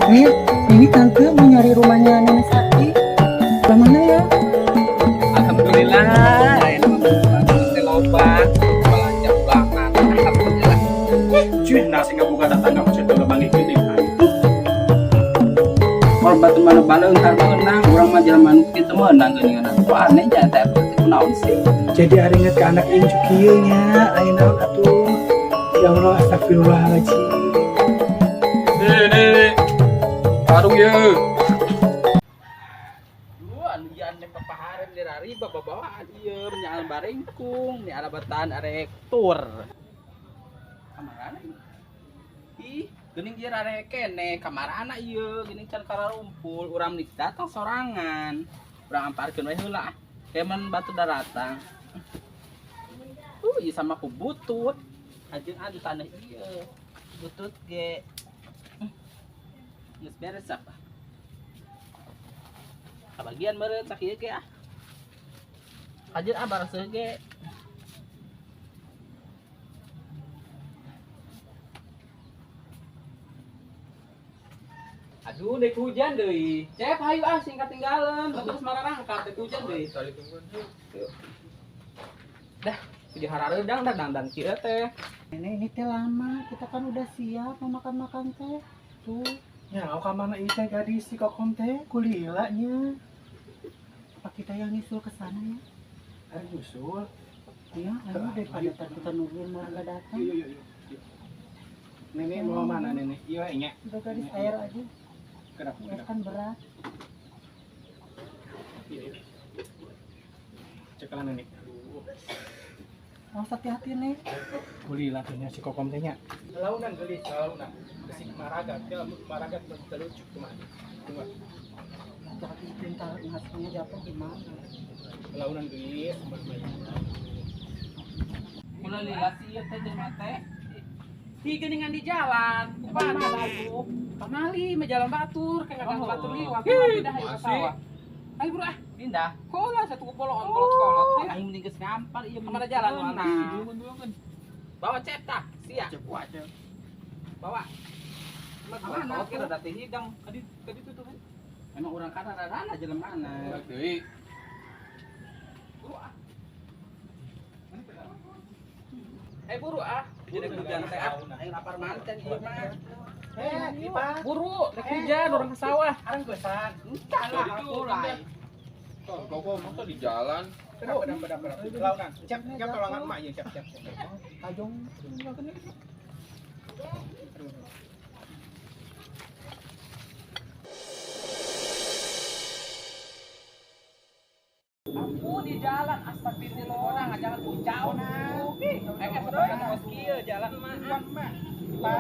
Nih, ini tante mau nyari rumahnya Nenek Sakti. Sebelah mana ya? Alhamdulillah, ini mah loba belanja bulanan. Alhamdulillah. Cuy, nasi ngabuka tetangga maksudnya udah bangkit gede. Kalau batu mana baleung ntar meunang, urang mah jelema nu kitu meunang geuningan. Kok aneh jangan teh kunaon sih? Jadi ari inget ke anak incu kieu nya, aya naon atuh. Ya Allah, astagfirullahaladzim. Nih, tarung ye. Lu anu ieu aneh papaharen di rariba babawaan ieu menyangan barengkung, ni arabatan arek tur. Kamarana ieu? Ih, geuning ieu rarek kene, kamarana ieu geuning can kararumpul, urang nih datang sorangan. Urang amparkeun we heula ah. Kemen batu daratang. Ieu sama ku butut. Ajeun adu tanah ieu. Butut ge. Geus beres apa? Kabagian meureun sakieu ge ah. Ajeun ah baraseuh ge. Aduh, dek hujan deui. Cep hayu ah sing katinggalan, batur geus mararangkat dek hujan deui. Tadi tungguin. Dah, kudu harareudang dah dangdan kieu teh. Nenek ini teh lama, kita kan udah siap mau makan-makan teh. Tuh, Ya, ka mana ieu teh gadis si Kokom teh kulila nya. apa kita yang nyusul ke sana ya? Ari nyusul. Iya, ayo daripada ntar kita nungguin malah nggak datang. Yuk, yuk, yuk. Yuk. Nenek mau mana nenek? Iya, nya. Udah gadis air aja, Kenapa? ya Kenapa? kan berat. Iya, iya. Cekelan nenek. Aduh. Awas hati-hati nih. Kulila teh nya si Kokom teh nya. Launan gelis, launan. Besi maragat, ya maragat terlucu kumaha. Tunggu. Hati-hati pintar nasinya jatuh gimana? Launan gelis, Ulah lila sih ieu teh jelema teh. Hi geuningan di jalan, kumaha atuh. Pamali mah jalan batur, kayak ngagang batur liwat, pindah ayo ke sawah. Ayo bro ah, pindah. Kola satu bolongan kolot-kolot. Aing mending geus ngampar ieu kemana jalan mana? Bawa cetak, sia. Cep aja. Bawa. Mana kira dati hidang. Tadi tadi tuh kan. Emang urang kana rarana jelemana. Balik deui. Buru ah. Eh buru ah, jadi hujan teh ah. Aing lapar manten ieu mah. Eh, Ipa. Buru, rek hujan urang ke sawah. Arang geusang. Entah lah, Tadi tuh, mulai. Kok masa di jalan? Pedang, pedang, pedang, pedang. Launan. Cep, cep tolongan emak ya, cep, cep. Tajong. Aku di jalan astagfirullah, jangan kucau nah. Eh, kos kieu jalan mah. Bukan emak.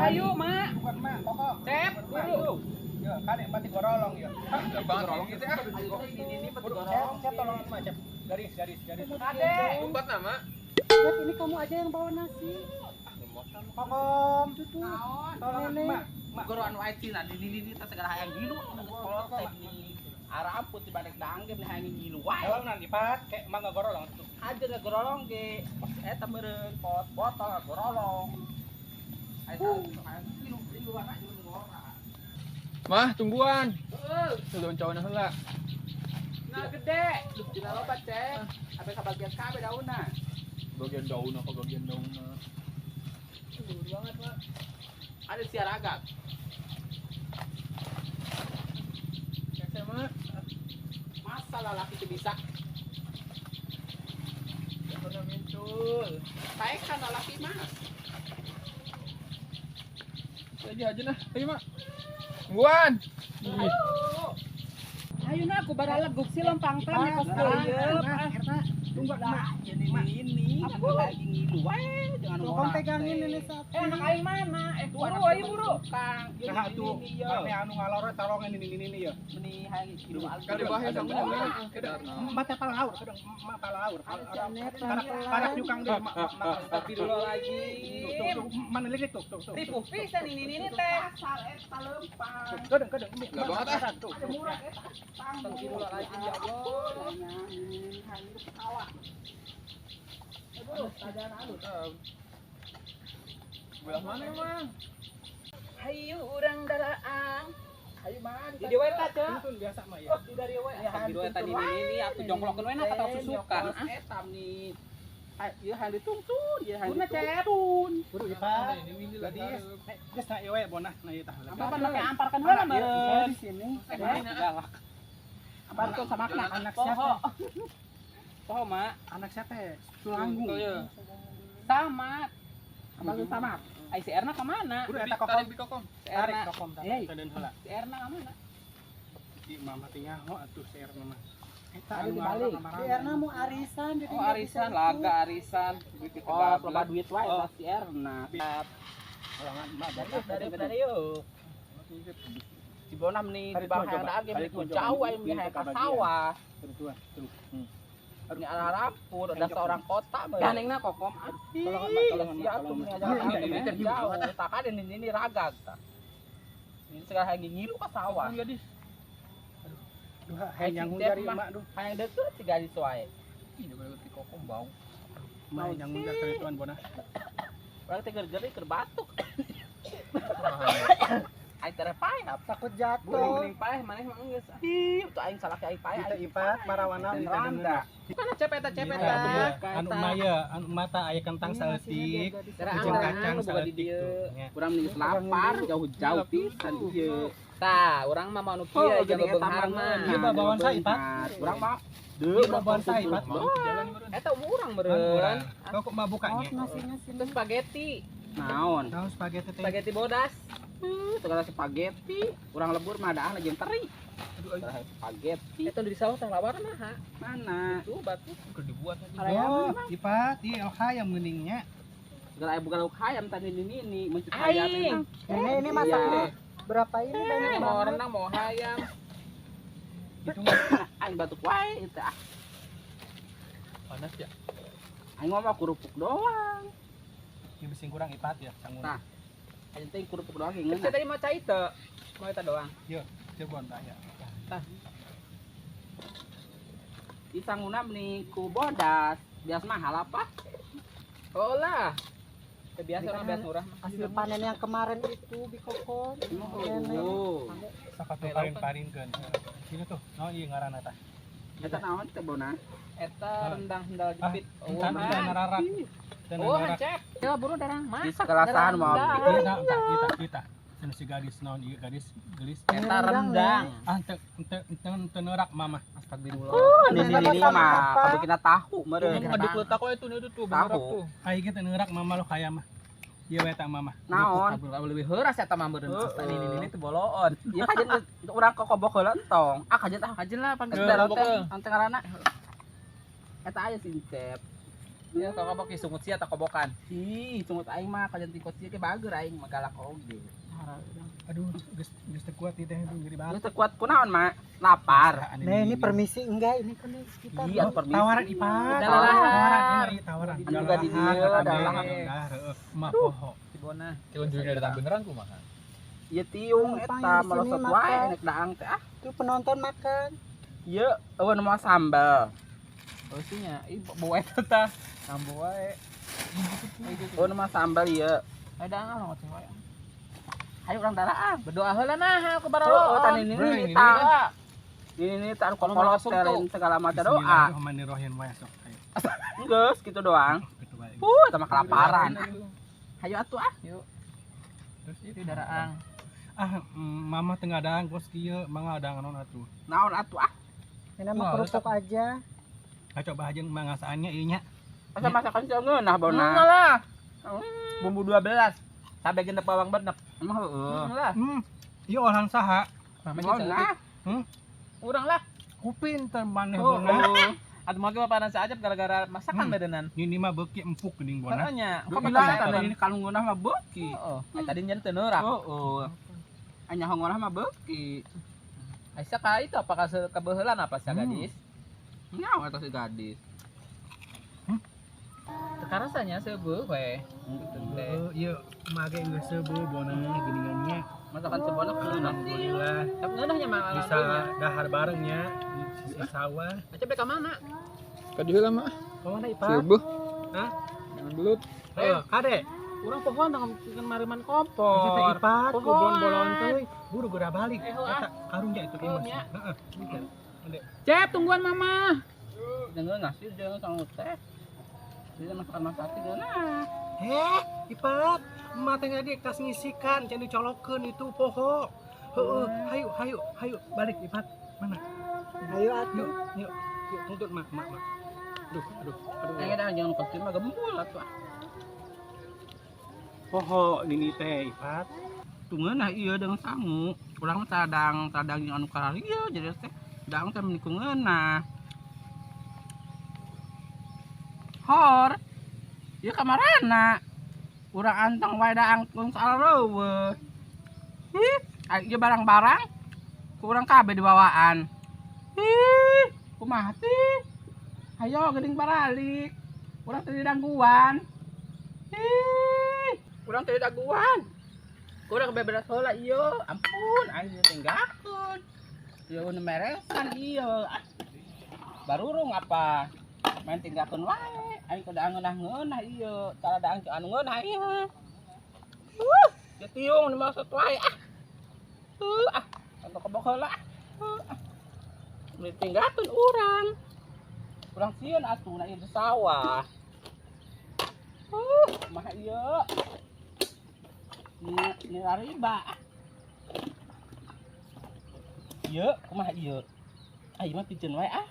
Ayo, Mak. Bukan emak, kokom. Cep, buru. Ya, kan yang mati gorolong ya. Banget gitu ah. Ini ini Cep, cep tolongan emak, cep. Garis, garis, garis. Ade. Umpat nama. Cep, ini kamu aja yang bawa nasi. Kokom. Itu tuh. Naon? Tolongan Nenek. emak. Emak. Goro anu aya Cina di di di teh segala hayang gilu kolot teh di aramput di balik danggem di hayang gilu wae. Launan dipat, kayak emak ngagorolong tuh. Aja ngagorolong ge. Pos eta meureun pos botol ngagorolong. Aya hayang gilu di luar aja ngora. Mah, tungguan. Heeh. Daun cawana heula. Nah gede, dina loba cek. Abe kabagian kabeh daunna. Bagian daun apa bagian daunna? Banget, Pak. Ada siaraga. Cek mak. Masa lalaki itu bisa? Pernah muncul. Saya kan lalaki mas. Aja aja nah. Ayo mak. Tungguan. Ayo. Ayo nak, aku baraleguk sih lompang tan ya kos kuleup. Tunggu emak. Jadi ini, aku lagi ngilu wae dengan Tolong orang. pegangin nenek satu. Eh anak aing mana? Eh buru, ayo buru. Kang, Nah, tuh. Mane anu ngalor tolongan ini ini ini ya. Meni hayang ngilu. Kali bahaya sama nama. Emak teh palaur, kadang emak palaur. Nenek Karak pelan-pelan. karak nyukang deh, emak. Emak. Astagfirullahaladzim. Tuh, tuh, mana lirik tuh, tuh, tuh. Ripuh pisan ini teh. Asal eta lempang. Kadang, kadang. Lah banget ah. Tuh, Ada murah eta. Astagfirullahaladzim ya Allah. Ini hayang ketawa. Aduh, sadar alus. Belah mana emang? Hayu urang daraang. Di dieu we tah, Ceu. Tuntun biasa mah ya. Di dari we. Di dieu tadi ini aku jongklokeun we na ka susukan. Eta nih. Ieu hayang ditungtun, ieu hayang ditungtun. Buru Ipat. Gadis. Geus na ieu we bonah na ieu tah. Apa make amparkeun heula meureun. Di sini. Galak. Amparkeun samakna Anak siapa? Poho, Mak. Anak siapa? Tulanggung. Sama. Abang sama. Ai si Erna ka mana? Buru eta kokom. Tarik bi kokom. Si Erna. Tarik kokom Hey. tarik heula. Si Erna ka mana? Di mama teh nyaho atuh si Erna mah. Eta Ada anu di balik. Si Erna mau arisan jadi Oh, nggak arisan, bisa laga ikut. arisan. Oh, loba duit wae oh. Si Erna. Halangan emak Dari yuk. Si Bonam nih di bawah yang ada Tarik ku tuh, jauh coba. aing Ini hayang ka kebagian. sawah. Terus terus. Ini arah rampur, ada seorang kota meureun. Kokom. Tolong emak, tolong emak, Ya atuh tolong nih emak. aja ini jauh. Takan ini ragag tah. Ini sekarang hayang ngilu ka sawah. Gadis. Duh, hayang nyangun dari emak duh. Hayang deukeut si gadis wae. Ih, udah bi kokom bau. Emak hayang nyangun dari tuan bonah. Urang teh ger-geri keur batuk. Aing teh paeh Takut jatuh. Mending paeh maneh mah geus. Ih, tuh aing salah aing paeh. Kita Ipat marawana Aing kita randa. Kana cepet eta cepet eta. Anu maya, anu mata aya kentang saeutik, jeung kacang saeutik tuh. Nya. Urang mending lapar jauh-jauh pisan ieu. Tah, urang mah mau nu kieu jeung beunghar mah. Ieu babawaan sa Ipat. Urang mah Ieu babawaan sa Ipat. Eta urang meureun. Kok kok mah Oh, bukanya? nasinya sini. Itu spaghetti, Naon? Tahu spaghetti teh. spaghetti bodas. Segala spaghetti, urang lebur mah daah jeung teri. Spaghetti. Eta di sawah tah lawar mah ha. Mana? Itu batu keur dibuat. Oh, Ipat, ieu hayam geuningnya. Segala aya boga lauk hayam tadi ini ini mencet hayam. Aing. Ini masaknya berapa ini banyak Mau banget. rendang mau hayam. Itu Aing batuk wae itu ah. Panas ya. Aing mah kerupuk doang. ieu bising kurang Ipat ya, sangun. Tah. Aing teh kerupuk doang Terus ngeunah. tadi mau cai teu? Mau eta doang. Cirebon tah ya. Di sanguna meni ku bodas. Biasa mahal apa? Oh lah. Biasa orang biasa murah. Hasil panen yang kemarin itu bikokon. Oh. Sok atuh parin-parinkeun. Sini tuh, naon ieu ngaranna tah? Eta naon teh bona? Eta rendang sendal jepit. Oh, teu nararak. Teu Oh, nararak. hancep. Ya buru darang Di masak. sekelasan mau Ieu tah, tah, ieu tah, ieu tah. Cenah si gadis naon ieu gadis gelis. Eta rendang. Ah, teu teu teu teu neurak mama. Astagfirullah. Di sini mah kabikinna tahu meureun. Ngaduk letak we tuh tuh Tahu. Ai ge teu neurak mama lo kaya mah. Ieu we tah mama. Naon? Lebih heuras eta mah meureun. Heeh. Ini ini tuh boloon. Ieu kajen urang kokobok heula entong. Ah kajen ah Kajen lah panggil Eta teh ante ngaranna. Eta aya sincep. Ya kokobok sungut sia tak kobokan. Ih, sungut aing mah kajen tingkot sia ge bager aing mah galak oge. Aduh, geus geus teu kuat ieu teh nyeri banget. Geus teu kuat kunaon mah? Lapar. Nah, ini permisi enggak ini kan kita. Iya, permisi. Tawaran Ipat. Udah lah. Tawaran ini tawaran. Anu juga di dieu adalah. Mah poho. Si Bona. Kalau juga datang beneran kumaha? Ieu tiung Numpang eta di sini melosot makan. wae nek daang teh ah. Tuh penonton makan. Ieu eueun mah sambal. Oh sinya, ih bawa eta tah. Nambo wae. Eueun mah sambal ieu. Ayo daang ah ngoceh wae. Hayu urang daraang. Berdoa heula nah aku Oh, baralo. tani ini Bro, ini ta. Ini ta kokolot langsung teh lain segala macam doa. Bismillahirrahmanirrahim wae sok. Ayo. Geus gitu doang. Gitu wae. Sama kelaparan. Hayu atuh ah. Yuk, Terus itu daraang. Ah, mama teu ngadang kos kieu, mangga adang naon atuh. Naon atuh ah. Ini mah kerupuk aja. Ah, coba aja mangasaannya ieu nya. Masa masakan sih ngeunah bona. Enggak lah. Bumbu 12. Cabe genep bawang benep. Emang heeh. Lah. Ieu olahan saha? Bona. Urang lah. Kupin teh maneh Oh, bona. Atuh mah bapak nasi aja gara-gara masakan bedenan. Ini mah beuki empuk geuning bona. Makanya, Kok kok bilang makan tadi ini kalau ngeunah mah beuki. Heeh. Tadi nyen teu neurak. Heeh. Anya ngeunah mah beuki. Aisyah ka itu apa kabeuheulan apa sih gadis? Nyawa eta si gadis. Sekarang rasanya seubeuh we. Gitu teh. Ieu mage geus seubeuh bona geuningannya. Masakan sebona ngeunah. Alhamdulillah Tapi ngeunahnya mah bisa dahar barengnya di sisi sawah. Acep ka mana? Tadi heula mah. Kemana Ipa? Seubuh. Hah? Jangan belut. Heeh, kade. Urang pohoan dengan mariman kompor. Eta Ipat ku Pohoan. bolon teuy, buru geura balik. Eh, heuh, ah. Eta karunya itu Heuh, Imas. nya. Heeh. Cep, tungguan mama. Dengar nasi jangan sama teh. Dia masakan masakan geunah. Eh, Ipat, emak teh tadi tas ngisikan, can dicolokeun itu poho. Heeh, hayu hayu hayu balik Ipat. Mana? Ayo atuh. Yuk, yuk. Yuk, tuntut mak, mak, mak. Aduh, aduh, aduh. Ayo dah jangan kecil mah gembul atuh. Poho nini teh Ipat. Tungeunah ieu dengan sangu. Urang mah tadang tadang jeung anu kararieu jadi teh daang teh meni ngeunah. Hor. Ieu kamarana. Urang anteng wae daang tong salareueuh. Ih, ieu barang-barang kurang kabeh dibawaan. Ih, kumaha sih? Ayo geuning baralik. Urang teu didangguan. Ih, urang teu didangguan. Kurang beberes heula ieu. Ampun, aing tinggalkeun. Ieu nu meresan ieu. Ah, barurung apa? Main tinggalkeun wae. Aing kudu ngeunah-ngeunah ieu. Tara daang teu anu ngeunah ieu. Dia tiung nu maksud wae ah. Ah, anu kebok heula ah. Ah. Nu tinggalkeun urang. Urang sieun atuh na ieu di sawah. Kumaha ieu? Ni lariba. Ieu kumaha ieu? Ah, ieu mah pijeun wae ah.